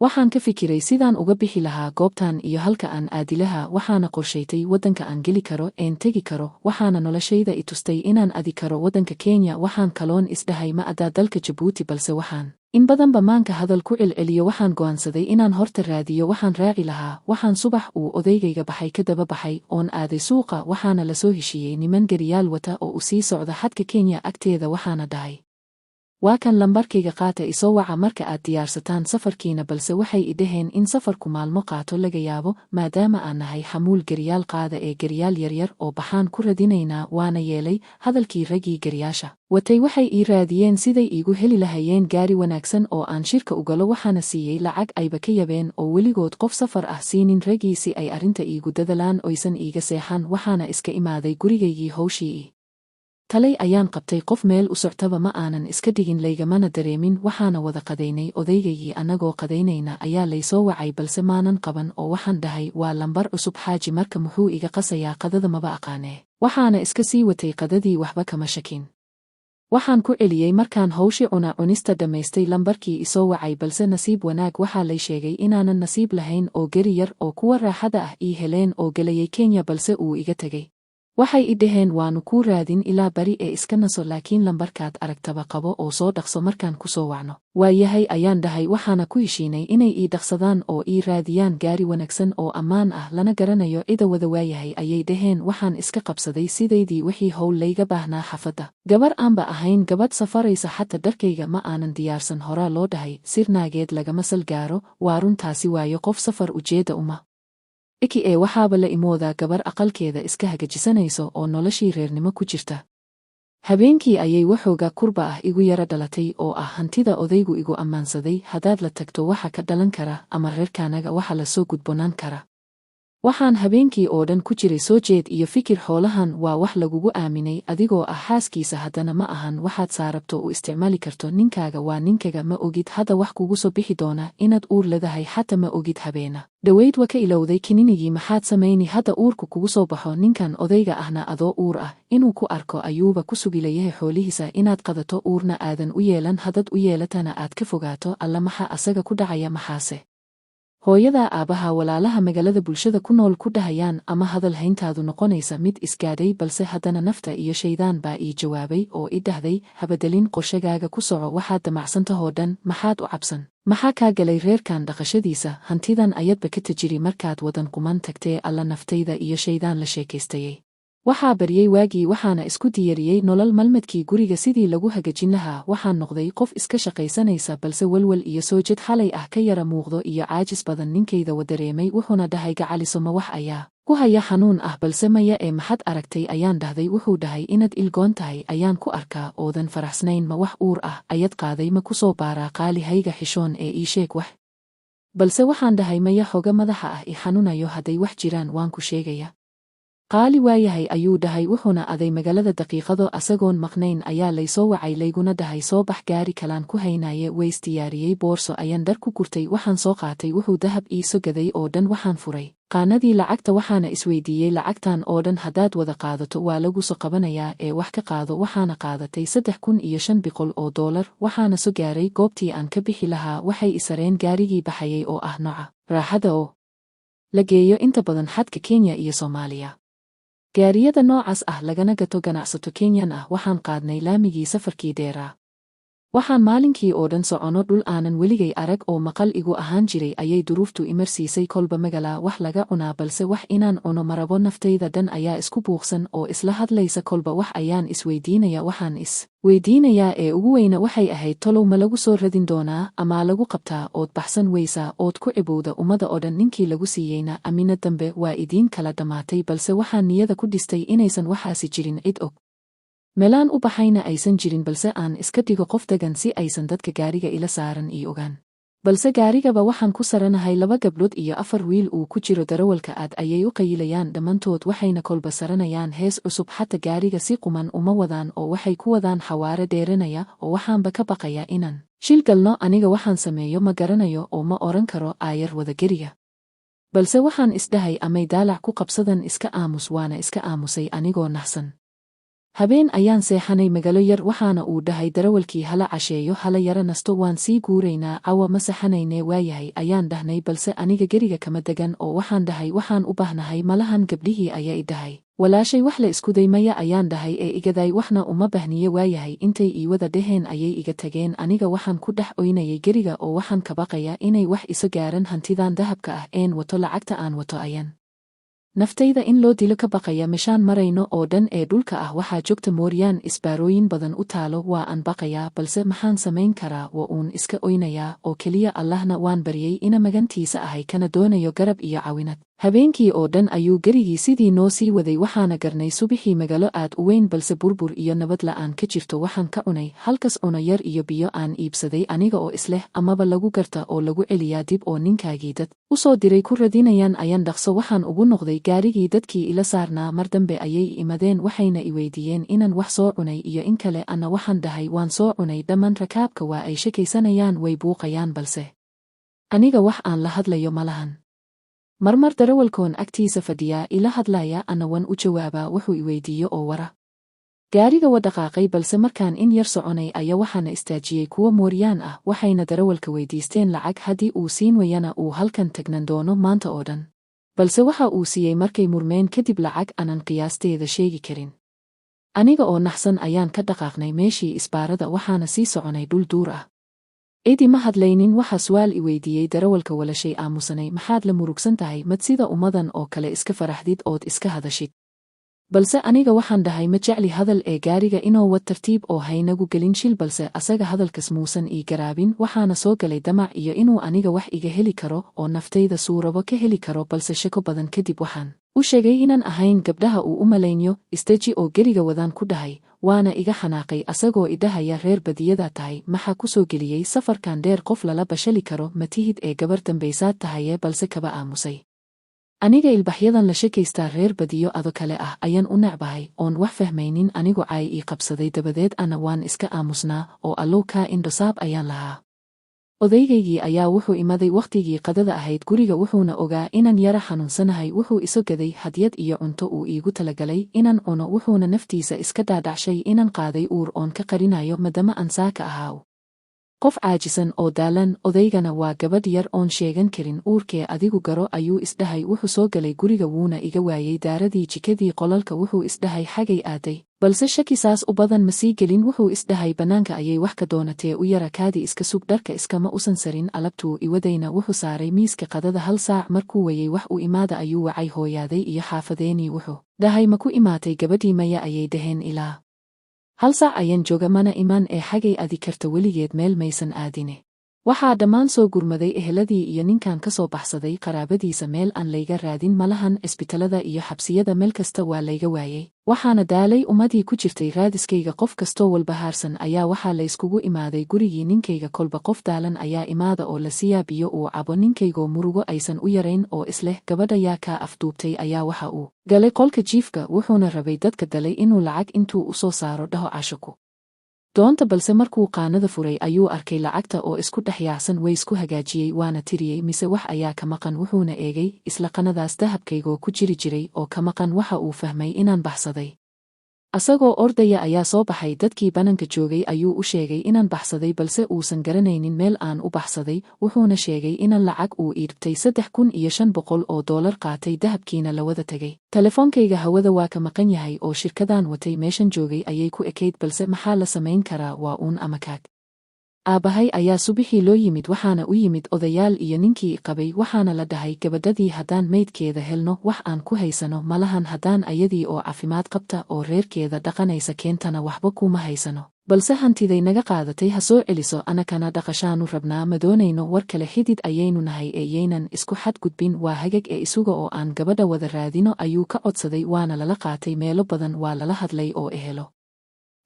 Waxaan ka fikiray sidaan uga bixi lahaa goobtan iyo halka aan aadilahaa, waxaana qorshaytay waddanka aan geli karo een tegi karo, waxaana noloshayda i tustay inaan adi karo waddanka Kenya. Waxaan kaloon isdhahay ma adaa dalka Jabuuti, balse waxaan in badanba maanka hadal ku celceliyo, waxaan go'aansaday inaan horta raadiyo waxaan raaci lahaa. Waxaan subax uu odaygayga baxay ka daba baxay oon aaday suuqa, waxaana lasoo heshiiyey niman gariyaal wata oo u sii socda xadka Kenya agteeda. Waxaana dhahay, "Waa kan lambarkayga, qaata, isoo waca marka aad diyaarsataan safarkiina." Balse waxay i dhaheen in safarku maalmo qaato laga yaabo, maadaama aan nahay xamuul gariyaal qaada ee gariyaal yaryar oo baxaan ku radinaynaa. Waana yeelay hadalkii raggii gariyaasha watay. Waxay ii raadiyeen siday iigu heli lahayeen gaari wanaagsan oo aan shirka u galo, waxaana siiyey lacag ayba ka yabeen oo weligood qof safar ah siinin raggii, si ay arrinta iigu dadalaan oysan iiga seexan. Waxaana iska imaaday gurigaygii. Howshii i talay ayaan qabtay, qof meel u soctaba ma aanan iska dhigin, laygamana dareemin. Waxaana wada qadaynay odaygaygii. Annagoo qadaynayna ayaa laysoo wacay, balse maanan qaban oo waxaan dhahay, "Waa lambar cusub, xaaji marka muxuu iga qasayaa? Qadada maba aqaanee." Waxaana iska sii watay qadadii, waxba kama shakin. Waxaan ku celiyey markaan howshi cuna cunista dhammaystay lambarkii isoo wacay, balse nasiib wanaag waxaa lay sheegay inaanan nasiib lahayn oo geri yar oo kuwa raaxada ah ii heleen oo gelayay Kenya, balse uu iga tegay. Waxay i dhaheen, "Waannu kuu raadin ilaa bari ee iska naso, laakiin lambarkaad aragtaba qabo oo soo dhaqso markaan ku soo wacno." "Waayahay," ayaan dhahay. Waxaana ku heshiinay inay ii dhaqsadaan oo ii raadiyaan gaari wanaagsan oo ammaan ah, lana garanayo cida wada. "Waayahay," ayay dhaheen. Waxaan iska qabsaday sidaydii wixii howl layga baahnaa xafadda. Gabar aanba ahayn gabadh safaraysa, xata dharkayga ma aanan diyaarsan. Horaa loo dhahay, sir naageed lagama sal gaaro. Waa runtaasi, waayo qof safar ujeedda uma iki ee waxaaba la imoodaa gabar aqalkeeda iska hagajisanayso oo noloshii reernimo ku jirta. Habeenkii ayay waxooga kurba ah igu yara dhalatay oo ah hantida odaygu igu ammaansaday haddaad la tagto waxa ka dhalan kara ama reerkaanaga waxa la soo gudbonaan kara. Waxaan habeenkii oo dhan ku jiray soo jeed iyo fikir. Xoolahan waa wax lagugu aaminay adigoo ah xaaskiisa, haddana ma ahan waxaad saarabto u isticmaali karto. Ninkaaga waa ninkaga. Ma ogid hadda wax kugu soo bixi doona, inaad uur leedahay xata ma ogid. Habeena dhoweyd wa ka ilowday kininigii. Maxaad samayni hadda uurku kugu soo baxo? Ninkan odayga ahna adoo uur ah inuu ku arko ayuuba ku sugilayahay xoolihiisa inaad qadato, uurna aadan u yeelan, hadad u yeelatana aad ka fogaato. Alla, maxa asaga ku dhacaya? Maxaase hooyadaa, aabbaha, walaalaha, magaalada, bulshada ku nool ku dhahayaan ama hadal hayntaadu noqonaysa mid isgaadhay? Balse haddana nafta iyo shaydaan baa ii jawaabay oo i dhahday, "Habadelin qorshagaaga, ku soco waxaad damacsantahoo dhan. Maxaad u cabsan? Maxaa kaa galay reerkan dhaqashadiisa? Hantidan ayadba ka tajiri markaad wadan quman tagtee." Alla, naftayda iyo shaydaan la sheekaystayay. Waxaa baryey waagii, waxaana isku diyaariyey nolol malmadkii guriga sidii lagu hagajin lahaa. Waxaan noqday qof iska shaqaysanaysa, balse walwal iyo soo jed xalay ah ka yara muuqdo iyo caajis badan. Ninkayda wa dareemay, wuxuuna dhahay, "Gacaliso, ma wax ayaa ku haya xanuun ah?" Balse maya ee maxad aragtay, ayaan dhahday. Wuxuu dhahay, "Inaad ilgoon tahay ayaan ku arkaa oodan faraxsnayn. Ma wax uur ah ayad qaaday? Ma ku soo baaraa? Qaali, hayga xishoon ee ii sheeg wax." Balse waxaan dhahay, "Maya, xoga madaxa ah i xanuunayo, hadday wax jiraan waan ku sheegaya." "Qaali, waayahay," ayuu dhahay, wuxuuna aday magaalada. Daqiiqado asagoon maqnayn ayaa laysoo wacay, layguna dhahay, "Soo bax, gaari kalaan ku haynaye." Ways diyaariyey, boorso ayaan dhar ku gurtay. Waxaan soo qaatay wuxuu dahab iiso gaday oo dhan. Waxaan furay qaanadii lacagta, waxaana isweydiiyey, lacagtan oo dhan haddaad wada qaadato waa lagu soo qabanayaa ee wax ka qaado. Waxaana qaadatay 3500 oo doolar. Waxaana soo gaaray goobtii aan ka bixi lahaa. Waxay isareen gaarigii baxayay oo ah nooca raaxada oo la geeyo inta badan xadka Kenya iyo Soomaaliya, gaariyada noocaas ah lagana gato ganacsato Kenyan ah. Waxaan qaadnay laamigii safarkii dheeraa. Waxaan maalinkii oo dhan socono dhul aanan weligay arag oo maqal igu ahaan jiray ayay duruuftu imarsiisay. Kolba magalaa wax laga cunaa, balse wax inaan cuno marabo. Naftayda dhan ayaa isku buuqsan oo isla hadlaysa. Kolba wax ayaan isweydiinaya. Waxaan is weydiinayaa ee ugu weyna waxay ahayd, tolow ma lagu soo radin doonaa amaa lagu qabtaa ood baxsan weysaa ood ku cibowda ummada oo dhan, ninkii lagu siiyeyna amina dambe waa idiin kala dhammaatay? Balse waxaan niyada ku dhistay inaysan waxaasi jirin, cid og meelaan u baxayna aysan jirin, balse aan iska dhigo qof degan si aysan dadka gaariga ila saaran ii ogaan. Balse gaarigaba waxaan ku saranahay laba gabdhood iyo afar wiil uu ku jiro darawalka. Aad ayay u qayilayaan dhammaantood, waxayna kolba saranayaan hees cusub. Xata gaariga si quman uma wadaan oo waxay ku wadaan xawaare dheeranaya, oo waxaanba ka baqaya inaan shil galno. Aniga waxaan sameeyo ma garanayo oo ma oran karo aayar wada geriga, balse waxaan isdhahay, amay daalac ku qabsadan, iska aamus. Waana iska aamusay anigoo naxsan. Habeen ayaan seexanay magalo yar, waxaana uu dhahay darawalkii hala casheeyo, hala yara nasto, waan sii guuraynaa, cawa ma sexanaynee. Waayahay ayaan dhahnay, balse aniga geriga kama degan oo waxaan dhahay waxaan u baahnahay malahan. Gabdhihii aya i dhahay, walaashay wax la iskuday. Maya ayaan dhahay ee igadaay, waxna uma bahniye. Waayahay intay iiwada dheheen ayay iga tageen. Aniga waxaan ku dhex oynayay geriga oo waxaan kabaqaya inay wax iso gaaran hantidan dahabka ah een wato, lacagta aan wato ayan naftayda in loo dilo ka baqaya. Meshaan marayno oo dhan ee dhulka ah waxaa jogta mooryaan isbaarooyin badan u taalo. Waa aan baqayaa, balse maxaan samayn karaa? Wa uun iska oynayaa oo keliya. Allahna waan baryay ina magantiisa ahay, kana doonayo garab iyo cawinad. Habeenkii oo dhan ayuu gerigii sidii noo sii waday, waxaana garnay subixii magalo aad u weyn balse burbur iyo nabad la'aan ka jirto. Waxaan ka cunay halkas cuno yar iyo biyo aan iibsaday, aniga oo isleh amaba lagu garta oo lagu celiyaa dib oo ninkaagii dad u soo diray ku radinayaan ayaan dhaqso waxaan ugu noqday gaarigii. Dadkii ila saarnaa mar dambe ayay imadeen, waxayna i weydiiyeen inaan wax soo cunay iyo in kale. Anna waxaan dhahay waan soo cunay. Dhammaan rakaabka waa ay shakaysanayaan, way buuqayaan, balse aniga wax aan la hadlayo malahan. Marmar darawalkoon agtiisa fadhiyaa ila hadlaya, anna wan u jawaabaa wuxuu i weydiiyo oo wara. Gaariga wa dhaqaaqay, balse markaan in yar soconay aya waxaana istaajiyey kuwa mooryaan ah, waxayna darawalka weydiisteen lacag, haddii uu siin wayana uu halkan tagnan doono maanta oo dhan. Balse waxa uu siiyey markay murmeen kadib lacag aanan qiyaasteeda sheegi karin. Aniga oo naxsan ayaan ka dhaqaaqnay meeshii isbaarada, waxaana sii soconay dhul duur ah. Cidi ma hadlaynin. Waxa su'aal i weydiiyey darawalka, walashay aamusanay, maxaad la murugsan tahay? Mad sida ummadan oo kale iska faraxdid ood iska hadashid? Balse aniga waxaan dhahay ma jecli hadal ee gaariga inoo wad tartiib oo haynagu gelin shil. Balse asaga hadalkas muusan ii garaabin, waxaana soo galay damac iyo inuu aniga wax iga heli karo oo naftayda suurabo ka heli karo. Balse shako badan kadib waxaan u sheegay inaan ahayn gabdhaha uu u malaynyo. Istaji oo geriga wadaan ku dhahay, waana iga xanaaqay asagoo idhahaya reer badiyadaa tahay, maxaa ku soo geliyey safarkan dheer, qof lala bashali karo matihid ee gabar dambaysaad tahaye. Balse kaba aamusay. Aniga ilbaxyadan la shakaystaa reer badiyo ado kale ah ayaan u necbahay oon wax fahmaynin. Anigu caay ii qabsaday dabadeed, ana waan iska aamusnaa oo allow kaa indhosaab ayaan lahaa. Odaygaygii ayaa wuxuu imaday wakhtigii qadada ahayd guriga, wuxuuna ogaa inaan yara xanuunsanahay. Wuxuu iso gaday hadyad iyo cunto uu iigu talagalay inaan cuno, wuxuuna naftiisa iska dhaadhacshay inaan qaaday uur oon ka qarinayo madama aan saaka ahaaw qof caajisan oo daalan. Odaygana waa gabadh yar oon sheegan karin uurkee, adigu garo ayuu isdhahay. Wuxuu soo galay guriga, wuuna iga waayey daaradii, jikadii, qolalka. Wuxuu isdhahay xagay aaday, balse shaki saas u badan ma sii gelin. Wuxuu isdhahay bannaanka ayay wax ka doonatee u yara kaadi, iska sug. Dharka iskama usan sarin, alabtuu iwadayna wuxuu saaray miiska qadada. Hal saac markuu wayey wax u imaada ayuu wacay hooyaaday iyo xaafadeenii. Wuxuu dhahay ma ku imaatay gabadhii? Maya ayay dhaheen, ilaa hal saac ayaan jooga mana iman ee xagay adi karta, weligeed meel maysan aadine. Waxaa dhammaan soo gurmaday eheladii iyo ninkan ka soo baxsaday qaraabadiisa. Meel aan layga raadin malahan, cisbitalada iyo xabsiyada meel kasta waa layga waayey. Waxaana daalay ummadii ku jirtay raadiskayga. Qof kastoo walbahaarsan ayaa waxaa layskugu imaaday gurigii ninkayga. Kolba qof daalan ayaa imaada oo la siiyaa biyo uu cabo. Ninkaygoo murugo aysan u yarayn oo isleh gabadha yaa kaa afduubtay ayaa waxa uu galay qolka jiifka, wuxuuna rabay dadka dalay inuu lacag intuu u soo saaro dhaho casho ku doonta. Balse markuu qaanada furay ayuu arkay lacagta oo isku dhex yaacsan. Waysku hagaajiyey waana tiriyey, mise wax ayaa ka maqan. Wuxuuna eegay isla qanadaas dahabkaygoo ku jiri jiray oo ka maqan. Waxa uu fahmay inaan baxsaday. Asagoo ordaya ayaa soo baxay. Dadkii bananka joogay ayuu u sheegay inaan baxsaday, balse uusan garanaynin meel aan u baxsaday. Wuxuuna sheegay inaan lacag uu iibtay 3500 oo doolar qaatay, dahabkiina la wada tegay. Telefoonkayga hawada waa ka maqan yahay oo shirkadaan watay meeshan joogay ayay ku ekayd, balse maxaa la samayn karaa? Waa uun amakaag. Aabbahay ayaa subixii loo yimid, waxaana u yimid odayaal iyo ninkii qabay. Waxaana la dhahay gabadhadii haddaan meydkeeda helno wax aan ku haysano malahan, haddaan ayadii oo caafimaad qabta oo reerkeeda dhaqanaysa keentana waxba kuma haysano, balse hantiday naga qaadatay ha soo celiso, anakana dhaqashaanu rabnaa, ma doonayno war kale, xidid ayaynu nahay ee yaynan isku xadgudbin. Waa hagag ee isuga oo aan gabadha wada raadino ayuu ka codsaday, waana lala qaatay. Meelo badan waa lala hadlay oo ehelo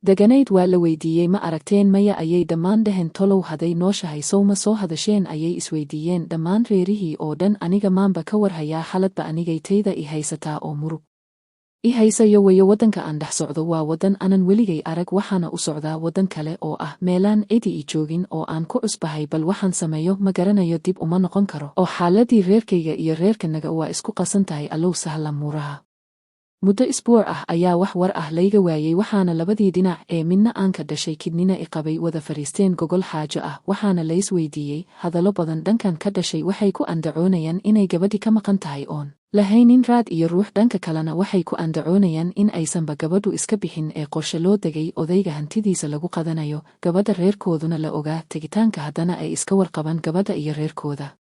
deganayd waa la weydiiyey, ma aragteen? Maya ayay dhammaan dhehen. Tolow haday nooshahay sowma soo hadasheen ayay isweydiiyeen dhammaan reerihii oo dhan. Aniga maanba ka warhayaa xaladba, anigay tayda i haysataa oo murug i haysayo wayo. Waddanka aan dhex socdo waa waddan anan weligay arag, waxaana u socdaa waddan kale oo ah meelaan cidi i joogin oo aan ku cusbahay. Bal waxaan sameeyo ma garanayo, dib uma noqon karo oo xaaladii reerkayga iyo reerkanaga waa isku qasan tahay. Allow sahla muuraha. Muddo isbuuc ah ayaa wax war ah layga waayey, waxaana labadii dhinac ee midna aanka dhashay kidnina iqabay wada fariisteen gogol xaajo ah, waxaana lays weydiiyey hadalo badan. Dhankan ka dhashay waxay ku andacoonayan inay gabadhi ka maqan tahay oon lahaynin raad iyo ruux, dhanka kalana waxay ku andacoonayan in aysanba gabadhu iska bixin ee qorshe loo dagay odayga hantidiisa lagu qadanayo, gabadha reerkooduna la ogaa tegitaanka, haddana ay iska warqaban gabadha iyo reerkooda.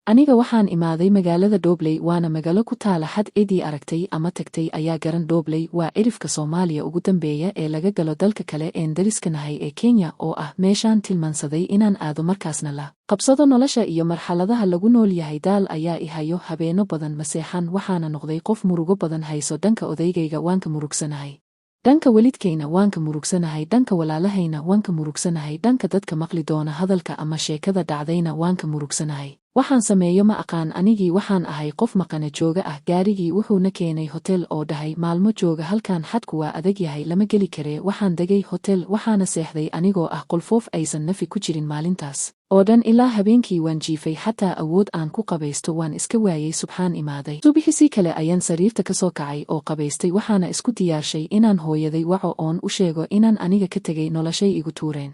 Aniga waxaan imaaday magaalada Dhoobley, waana magalo ku taala xad. Cidii aragtay ama tagtay ayaa garan. Dhoobley waa cirifka Soomaaliya ugu dambeeya ee laga galo dalka kale een dariska nahay ee Kenya, oo ah meeshaan tilmansaday inaan aado, markaasna la qabsado nolosha iyo marxaladaha lagu nool yahay. Daal ayaa i hayo, habeeno badan ma seexan, waxaana noqday qof murugo badan hayso. Dhanka odaygayga waanka murugsanahay, dhanka welidkayna waanka murugsanahay, dhanka walaalahayna wanka murugsanahay, dhanka dadka maqli doona hadalka ama sheekada dhacdayna waanka murugsanahay. Waxaan sameeyo ma aqaan, anigii waxaan ahay qof maqane jooga ah. Gaarigii wuxuu na keenay hotel oo dhahay maalmo jooga halkaan, xadku waa adag yahay, lama geli karee. Waxaan degay hotel, waxaana seexday anigoo ah qolfoof aysan nafi ku jirin. Maalintaas oo dhan ilaa habeenkii waan jiifay, xataa awood aan ku qabaysto waan iska waayey. Subxaan imaaday subixisii kale ayaan sariirta ka soo kacay oo qabaystay, waxaana isku diyaarshay inaan hooyaday waco oon u sheego inaan aniga ka tegay noloshay igu tuureen.